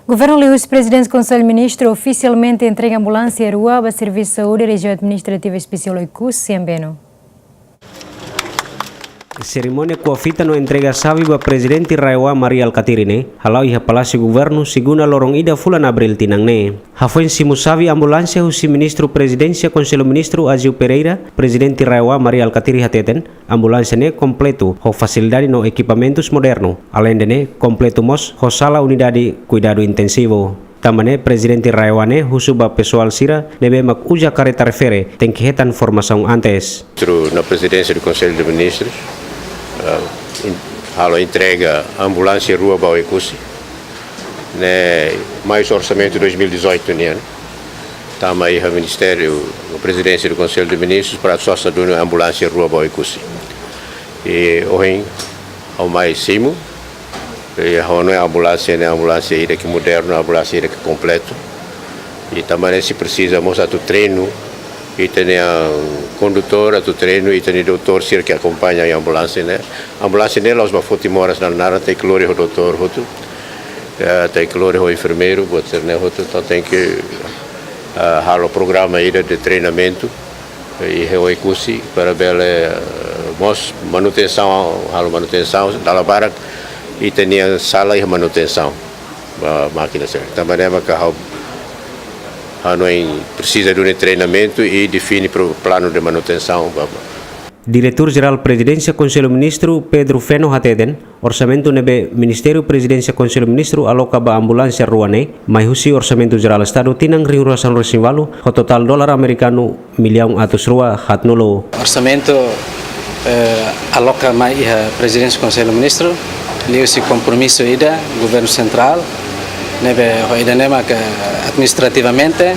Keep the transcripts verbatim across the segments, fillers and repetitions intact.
Governu liuhusi Prezidente Konsellu Ministru ofisialmente entrega ambulánsia rua ba Servisu Saúde Rejiaun Administrativa Espesiál Oekusi, Ambeno. Serimónia kuafita no entrega xave ba Prezidente RAEOA Mari Alkatiri ne'e hala'o iha Palásiu Governu, segunda loron ida fulan Abríl tinan ne'e. Hafoin simu xave ambulánsia husi Ministru Prezidénsia Konsellu Ministru Aziu Pereira, Prezidente RAEOA Mari Alkatiri hateten, ambulánsia ne'e kompletu ho fasilidade no ekipamentus modernu. Aleinde ne'e, kompletu mós ho sala unidade kuidadu intensivu. Tanba ne'e, Prezidente RAEOA ne'e husu ba pesoál sira ne'ebé mak uza kareta refere tenke hetan formasaun antes. Ministru na Prezidénsia do Konsellu de Ministrus, ah, in-, halo entrega ambulánsia rua ba Oekusi. Ne'e mai husi orsamentu dois mil e dezoito nian. Tama iha Ministériu, Prezidénsia do Konsellu de Ministrus, para sosa duni ambulánsia rua ba Oekusi. I ohin ha'u mai simu, i ha'u hanoin ambulánsia ne'e ambulánsia ida ke modernu, ambulánsia ida ke kompletu. I tanba ne'e sei presiza mós atu treinu ita-nia kondutór, atu treinu ita-nia doutór sira ke akompaña iha ambulánsia ne'e. Ambulánsia ne'e la'ós ba foti moras nia naran, tenke lori ho doutór hotu. Eh, tenke lori ho enfermeiru, buat sira-ne'e hotu. Entaun tenke, eh, halo programa ida de treinamentu, eh, iha Oekusi para bele, eh, mós manutensaun, halo manutensaun, dala barak ita-nia sala iha manutensaun ba mákina sira. Tanba ne'e maka ha'u hanoin presiza duni treinamentu i define pro-, planu de manutensaun ba, ba. Diretór Jerál Prezidénsia Konsellu Ministru Pedro Feno hateten, orsamentu ne'ebé Ministériu Prezidénsia Konsellu Ministru aloka ba ambulánsia rua ne'e mai husi Orsamentu Jerál Estadu tinan rihun rua sanulu resin ualu, ho totál dolar amerikanu millaun atus rua haatnulu. Orsamentu, eh, aloka mai iha Prezidénsia Konsellu Ministru, liuhusi kompromisu ida Governu Sentrál, ne'ebé ho ida-ne'e mak administrativamente,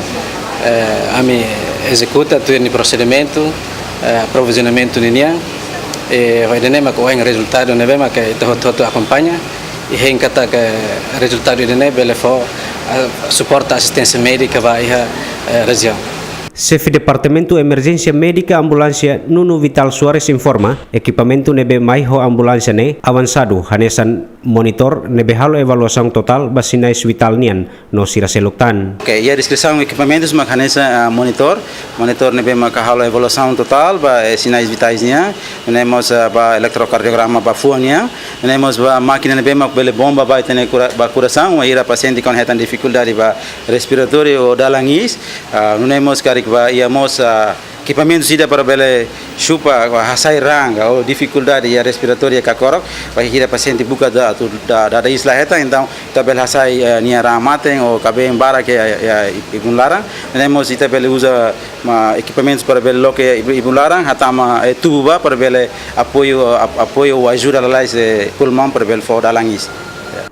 eh, ami ezekuta tuir nia prosedimentu, eh, aprovizionamentu ninian, i ho ida-ne'e mak ohin rezultadu ne'ebé mak ita hotu-hotu akompaña, i hein katak rezultadu ida-ne'e bele fó, eh, suporta asisténsia médika ba iha, eh, rejiaun. Xefe Departamentu Emerjénsia Médika Ambulánsia Nuno Vital Soares informa, ekipamentu ne'ebé mai ho ambulánsia ne'e avansadu, hanesan monitór ne'ebé halo evaluasaun totál ba sinais vitál nian no sira seluk tan. Oke, iha deskrisaun ekipamentus mak hanesan, ah, monitór, monitór ne'ebé maka halo evaluasaun totál ba, eh, sinais vitais nian, nune'e mós, ah, ba eletrokardiograma ba fuan nian, nune'e mós ba mákina ne'ebé mak bele bomba ba ita-nia kora-, ba korasaun, wainhira pasiente kuandu hetan difikuldade ba respiratóriu ou dalan iis, ah, nune'e mós karik ba iha mós, ah, ekipamentu ida para bele chupa, hasai raan ka, ou difikuldade iha respiratóriu ka korok, wainhira pasiente buka da, atu da, da, dada iis la hetan, entaun ita bele hasai, eh, nia raan-mate ou kabeen barak iha, iha, iha ibun laran. Nune'e mós ita bele uza, ma, ekipamentus para bele loke iha ibun, ibun laran, hatama, eh, tubu ba para bele apoiu, ap-, apoiu ou ajuda lalais, eh, pulmaun para bele fó dalan iis.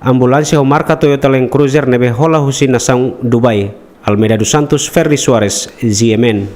Ambulánsia ho marka Toyota Land Cruiser ne'ebé hola husi nasaun Dubai. Almeida dos Santos, Ferdi Soares, G M N.